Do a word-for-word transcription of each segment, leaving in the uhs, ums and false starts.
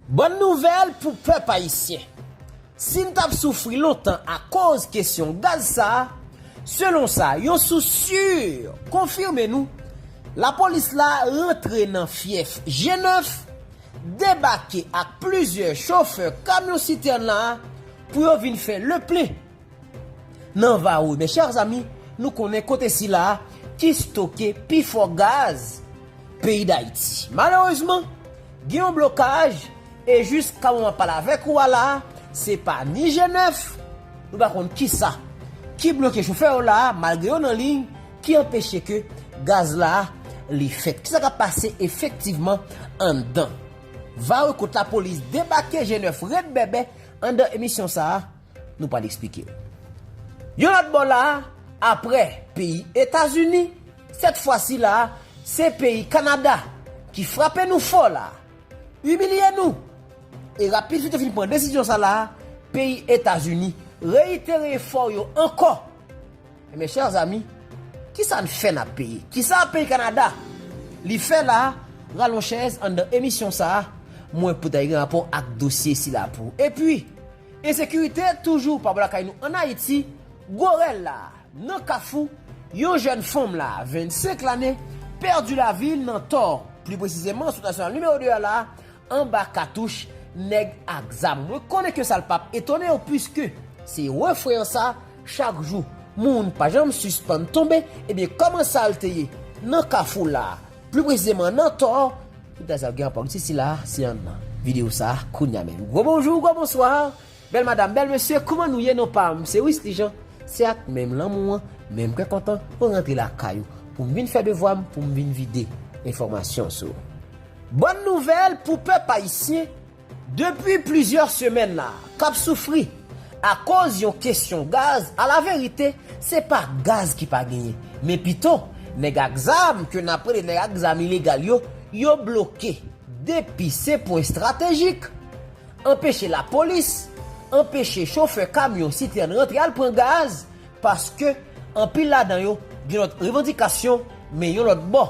Bòn nouvèl pou pèp ayisyen. Si n t ap soufri lontan akoz kesyon gaz sa a, selon sa yon sous si konfime nou, lapolis la rantre nan fyèf G nèf, debake ak plizyè chofè kamyon sitèn la pou yo vin fè leplen nan Varreux. Mes chers amis, nou konnen kote sila a ki stoke pifò gaz peyi Dayiti. Malerezman, gen yon blokaj e jiska moman pale avèk ou a la, se pa ni G nèf, nou pa konn kisa ki bloke chofè yo la, malgre yo nan liy, ki anpeche ke gaz la li fèt. Kisa k ap pase efektivman anndan Varreux kot lapolis debake, G nèf ret bèbè anndan emisyon sa a, nou pral eksplike w. Yon lòt bò la, apre peyi Etazini, sèt fwa sila, se peyi Kanada ki frape nou fò la, imilye nou. E rapid vit yo fin pran desizyon sa la, peyi Etazini reyitere efò yo ankò. E mes chers amis, kisa n fè n ap peye? Kisa peyi Kanada li fè la? Rale yon chèz anndan emisyon sa a, mwen pou ta gen rapò ak dosye sila pou ou. Epi, ensekirite toujou pa bò lakay nou ann Ayiti, gwo rèl la, nan Kafou, yon jèn fanm la, vennsenk lane, pèdi lavi l nan Tò, pli presizeman sou Nasyonal nimewo de a la, anba katouch nèg ak zam. Mwen konnen ke sa l p ap etone w, piske se refren an sa, chak jou, moun pa janm sispann tonbe, ebyen, kòman sa l te ye nan Kafou la, pli presizeman nan Tò, tout sa gen rapò ak dosye sila, se anndan videyo sa, kounye a menm. Gwo bonjou, gwo bonswa, bèl madanm, bèl mesye, kòman nou ye? Non pa m, se Wisly Jean, se ak menm lanmou an, menm kè kontan, mwen rantre lakay ou, pou m vin fè devwa m, pou m vin vide enfòmasyon sou ou. Bòn nouvèl pou pèp ayisyen, depi plizyè semèn la, k ap soufri akoz yon kesyon gaz, alaverite, se pa gaz ki pa genyen, men pito, nèg ak zam, ke n ap rele nèg ak zam ilegal yo, yo bloke depi se pwen estratejik, anpeche lapolis, anpeche chofè kamyon sitèn rantre al pran gaz, paske anpil ladan yo gen lòt revandikasyon, men yon lòt bò,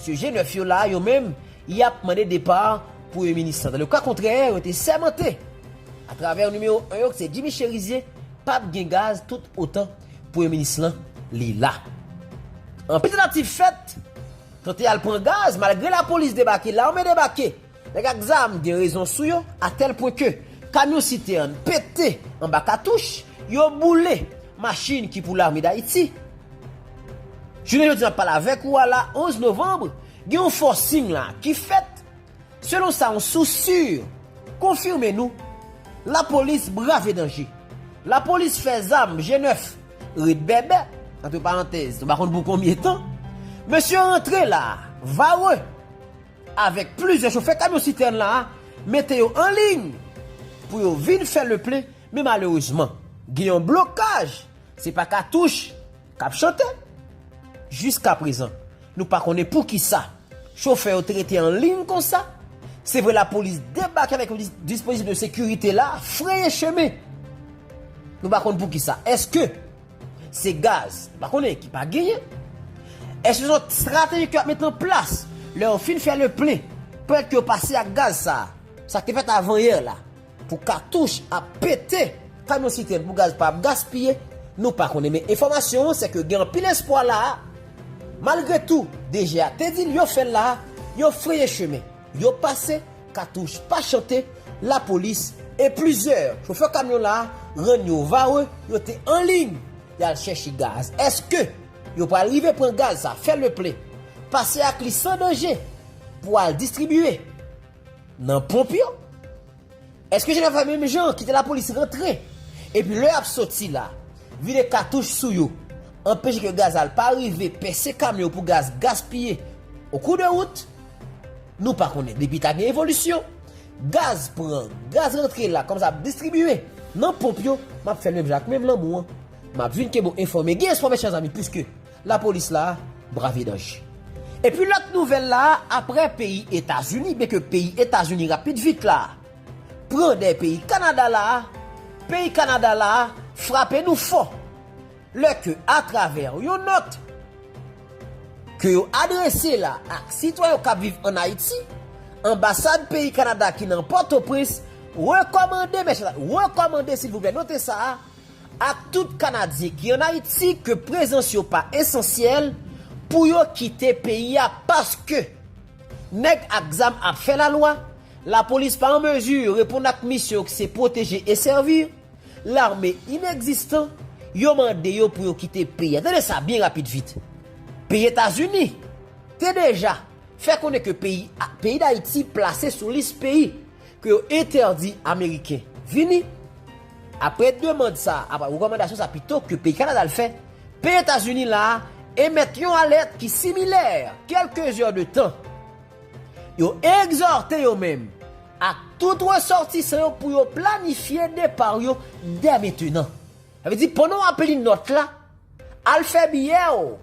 se G nèf yo la, yo menm, y ap mande depa premye minis lan. Nan le ka kontrè, yo te sèmante atravè nimewo en yo, ki se Jimmy Chérizier, p ap gen gaz tout otan premye minis lan li la. Anpil tantativ fèt, tante al pran gaz, malgre lapolis debake, lame debake, nèg ak zam gen rezon sou yo, atèl pwen ke kamyon sitèn pete anba katouch, yo boule machin ki pou Lame Dayiti. Jounen jodi a, m ap pale avèk ou a la, onz novanm, gen yon fòsing la ki fèt. Selon sa yon sous si konfime nou, lapolis brave danje. Lapolis fè zam G nèf ret bèbè, antre parantèz, nou pa konn pou konbyen tan. Mesye rantre la, Varreux, avèk plizyè chofè kamyon sitèn la, mete yo an liy pou yo vin fè leplen, men malerezman, gen yon blokaj, se pa katouch k ap chante. Jiska prezan, nou pa konnen poukisa chofè yo te rete an liy konsa. Se vre, lapolis debake avèk yon dis-, dispozitif de sekirite la, freye chemen. Nou pa konn poukisa. Èske se gaz, nou pa konnen, ki pa genyen? Èske se yon estrateji ke yo ap mete an plas lè yo fin fè leplen, pou yo pase ak gaz sa a? Sa k te fèt avanyè la, pou katouch ap pete kamyon sitèn pou gaz pa ap gaspiye, nou pa konnen. Men enfòmasyon an, se ke gen anpil espwa la a. Malgre tou, D G a te di l yo fè l la a, yo freye chemen. Yo pase, katouch pa chante, lapolis e plizyè chofè kamyon la a rann yo Varreux, yo te an liy, y al chèche gaz. Èske yo pral rive pran gaz sa, fè leplen, pase ak li san danje pou al distribiye nan ponp yo? Èske G nèf fè menm jan, kite lapolis rantre? Epi lè y ap soti la, vide katouch sou yo, anpeche ke gaz al pa rive pèse kamyon pou gaz gaspiye o kou de wout? Nou pa konnen. Depi ta gen evolisyon, gaz pran, gaz rantre la, kòm sa ap distribiye nan ponp yo, m ap fè l menm jan ak menm lanmou an. M ap vin kenbe w enfòme. Gen espwa, mes chers amis, piske lapolis la brave danje. Epi lòt nouvèl la, apre peyi Etazini, byenke peyi Etazini rapid vit la pran dèyè peyi Kanada la, peyi Kanada la frape nou fò. Lè ke atravè yon nòt ke yo adrese la ak sitwayen yo k ap viv ann Ayiti, Anbasad peyi Kanada ki nan Pòtoprens rekòmande, mèchè, rekòmande, silvouplè, note sa a, ak tout Kanadyen ki ann Ayiti ke prezans yo pa esansyèl pou yo kite peyi a, paske nèg ak zam ap fè lalwa, lapolis pa an mezi reponn ak misyon ki se pwoteje e sèvi, lame inegzistan, yo mande yo pou yo kite peyi a. Tande sa byen rapid vit. Peyi Etazini te deja fè konnen ke peyi, peyi Dayiti plase sou lis peyi ke yo entèdi Ameriken vini. Apre demann sa, apre rekòmandasyon sa pito ke peyi Kanada al fè, peyi Etazini la a emèt yon alèt ki similè, kèlke zè de tan. Yo egzòte yo menm ak tout resòtisan yo pou yo planifye depa yo dè mentenan. Sa vle di, pandan w ap li nòt la, al fè biyè w.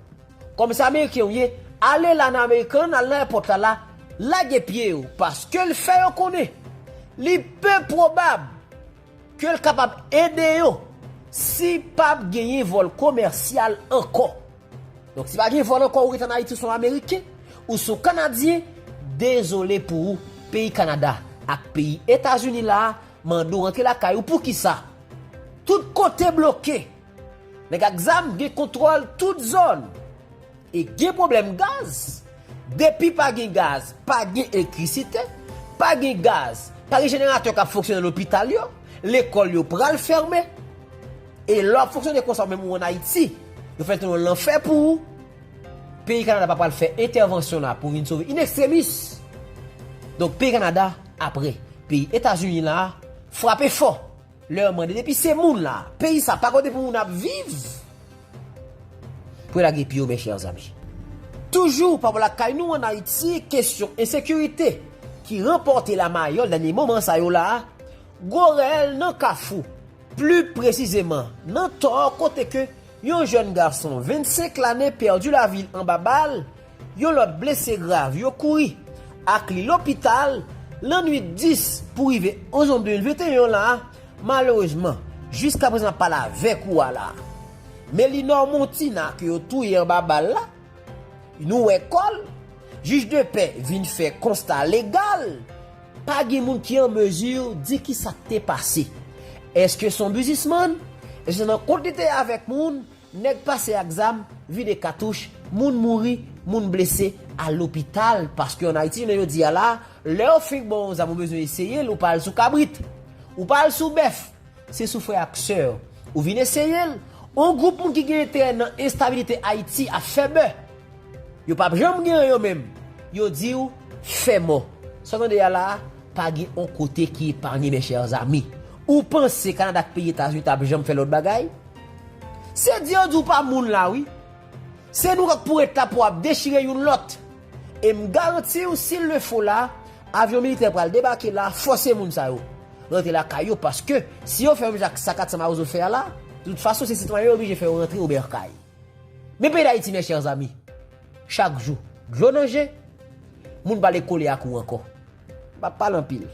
Kòm se Ameriken w ye, ale la nan American, al nan èpòt la la, lage pye w, paske l fè yo konnen li pe pwobab ke l kapab ede yo si p ap genyen vòl komèsyal ankò. Donk, si pa gen vòl ankò, ou ret ann Ayiti, ou se yon Ameriken, ou se yon Kanadyen, dezole pou ou, peyi Kanada ak peyi Etazini la a mande w rantre lakay ou. Poukisa? Tout kote bloke. Nèg ak zam gen kontwòl tout zòn. E gen pwoblèm gaz. Depi pa gen gaz, pa gen elektrisite, pa gen gaz, pa gen jeneratè k ap fonksyone lopital yo, lekòl yo pral fèmen. E lè w ap fonksyone konsa, menm ou ann Ayiti, yo fè tande yon lanfè pou ou. Peyi Kanada pa pral fè entèvansyon la pou vin sove in extremis. Donk, peyi Kanada, apre peyi Etazini la, frape fò. Lè yo mande, depi se moun la, peyi sa pa kote pou moun ap viv, pou yo lage pye yo, mes chers amis. Toujou pa bò lakay nou ann Ayiti, kesyon ensekirite ki ranpòte lamayòl dènye moman sa yo la a, gwo rèyèl nan Kafou, pli presizeman nan Tò, kote ke yon jèn gason vennsenk lane pèdi lavi l anba bal, yon lòt blese grav, yo kouri ak li lopital lannwit dis pou rive onz novanm de mil venteyen la a. Malerezman, jiskaprezan m ap pale avèk ou a la a, Melinor Montina ke yo touye anba bal la, nou wè kò l. Jij de pè vin fè konsta legal. Pa gen moun ki an mezi di ki sa k te pase. Èske se yon biznismann? Èske se nan kont li te ye avèk moun? Nèg pase ak zam, vide katouch, moun mouri, moun blese, al lopital. Paske ann Ayiti, jounen jodi a la, lè yo fin ba w yon zam, ou bezwen eseye l, ou pa al sou kabrit, ou pa al sou bèf, se sou frè ak sè w. Ou vin eseye l. On gwoup moun ki gen enterè nan enstabilite Ayiti ap fè bè. Yo p ap janm gen anyen yo menm. Yo di w, fè mò. Sa w tande a la a, pa gen on kote ki epanye, mes chers amis. Ou panse Kanada ak peyi Etazini t ap janm fè lòt bagay? Se di yo di w pa moun la, wi. Se nou k pou ret la pou ap dechire youn lòt. E m garanti w, si l le fo la, avyon militè pral debake la, fòse moun sa yo rantre lakay yo, paske si yo fè menm jan ak sa Kat San Mawozo fè a la, de tout fason, se sitwayen yo oblije fè yo rantre ou bèkay. Men peyi Dayiti, mes chers amis, chak jou, dlo nan je, moun pa ale kole ak ou ankò. M ap pale anpil.